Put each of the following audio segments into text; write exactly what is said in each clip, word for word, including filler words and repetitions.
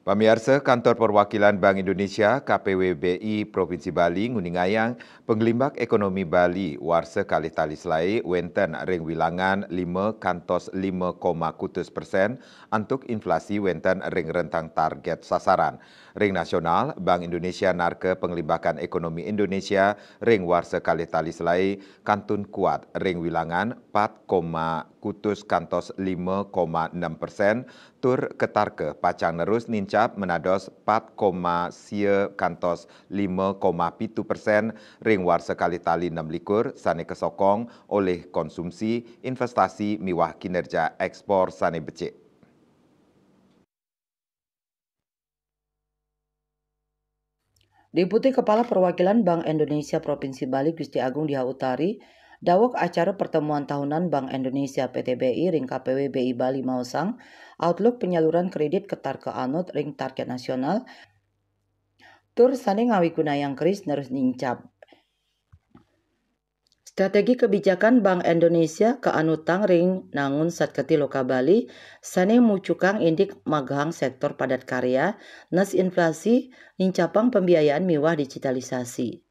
Pamiarsa, Kantor Perwakilan Bank Indonesia, K P W B I, Provinsi Bali nguningayang panglimbak ekonomi Bali warsa kalih tali selai wénten ring wilangan lima kantos lima koma kutus persen, antuk inflasi wénten ring rentang target sasaran. Ring nasional, Bank Indonesia narka panglimbakan ekonomi Indonesia ring warsa kalih tali selai kantun kuat ring wilangan pat koma kutus kantos lima koma enam persen, tur katarka pacang nerus nincap manados pat koma sia kantos lima koma pitu persen ring warsa kalih tali enam likur, sané kasokong olih konsumsi, investasi miwah kinerja ekspor sané becik. Deputi Kepala Perwakilan Bank Indonesia Provinsi Bali, Gusti Agung Diah Utari, daweg acara pertemuan tahunan Bank Indonesia P T B I ring K P W B I Bali maosang, outlook penyaluran kredit katarka anut ring target nasional, tur sané ngawigunayang keris nerus nincap. Strategi kebijakan Bank Indonesia kaanutang ring nangun Satgati Loka Bali, sané mucukang indik magehang sektor padat karya, nes inflasi, nincapang pembiayaan miwah digitalisasi.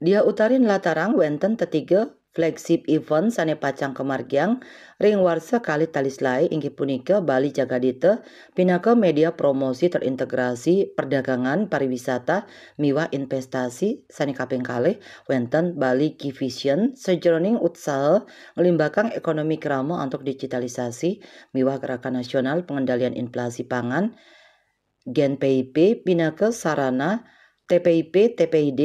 Diah Utari nlatarang wénten tetiga flagship event sané pacang kamargiang ring warsa kalih tali selai, inggih punika Bali Jagadita, pinaka média promosi terintegrasi perdagangan, pariwisata, miwah investasi, sané kaping kalih wénten Bali Key Vision, sajeroning utsaha nglimbakang ekonomi krama antuk digitalisasi miwah Gerakan Nasional Pengendalian Inflasi Pangan, Gen P I P, pinaka sarana T P I P, T P I D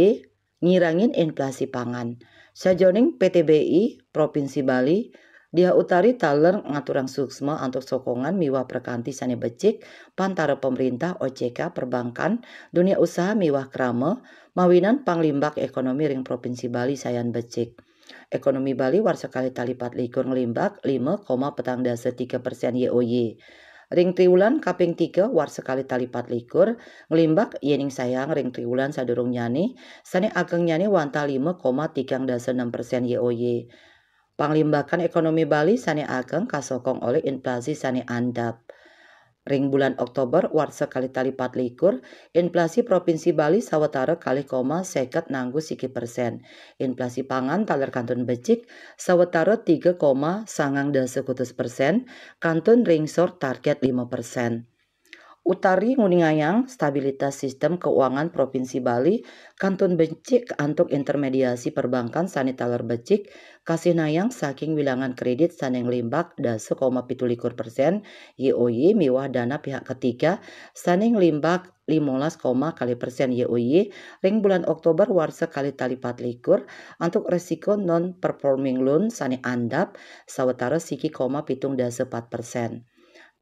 ngirangin inflasi pangan. Sajeroning P T B I Provinsi Bali, Diah Utari taler ngaturang suksma antuk sokongan miwah prakanti sané becik pantara pemerintah, O J K, perbankan, dunia usaha miwah krama, mawinan panglimbak ekonomi ring Provinsi Bali sayan becik. Ekonomi Bali warsa kalih tali pat likur nglimbak lima koma petang dasa tiga persen Y O Y. Ring triwulan kaping tiga warsa kalih tali pat likur nglimbak, yéning sayang ring triwulan sadurungnyané, sané agengnyané wantah lima koma tigang dasa enam persen Y O Y. Panglimbakan ekonomi Bali sané ageng kasokong olih inflasi sané andap. Ring bulan Oktober warsa kalih tali pat likur, inflasi Provinsi Bali sawatara kalih koma seket nanggu siki persen. Inflasi pangan taler kantun becik sawatara tiga koma sangang dasa kutus persen, kantun ring sor target lima persen. Utari nguningayang stabilitas sistem keuangan Provinsi Bali kantun becik antuk intermediasi perbankan sané taler becik, kasihnayang saking wilangan kredit sané nglimbak dasa koma pitu likur persen Y O Y miwah dana pihak ketiga sané nglimbak limolas koma kalih persen Y O Y ring bulan Oktober warsa kalih tali pat likur antuk resiko non-performing loan sané andap sawatara siki koma pitung dasa pat persen.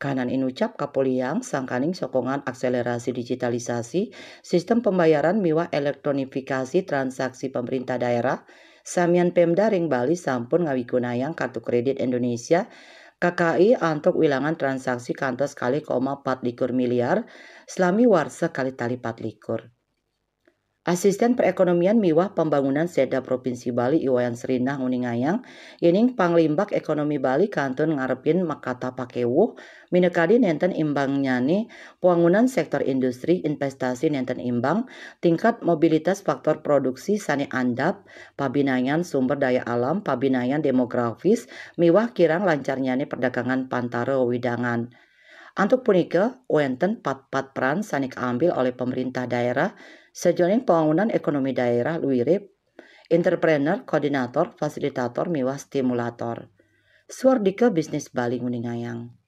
Kahanan inucap kapolihang sangkaning sokongan akselerasi digitalisasi sistem pembayaran miwah elektronifikasi transaksi pemerintah daerah, samian Pemda ring Bali sampun ngawigunayang Kartu Kredit Indonesia, K K I, antuk wilangan transaksi kantos kalih koma pat likur miliar salami warsa kalih tali pat likur. Asisten Perekonomian miwah Pembangunan Seda Provinsi Bali, I Wayan Srinah, nguningayang, yéning panglimbak ekonomi Bali kantun ngarepin makatah pakéwuh, minakadi nénten imbangnyané pwangunan sektor industri, investasi nénten imbang, tingkat mobilitas faktor produksi sané andap, pabinayan sumber daya alam, pabinayan demografis, miwah kirang lancarnyané perdagangan pantara wewidangan. Antuk punika, wénten patpat peran sané kaambil olih pemerintah daerah sajeroning pwangunan ekonomi daerah luiré, entrepreneur, koordinator, fasilitator, miwah stimulator. Swardika Bisnis Bali nguningayang.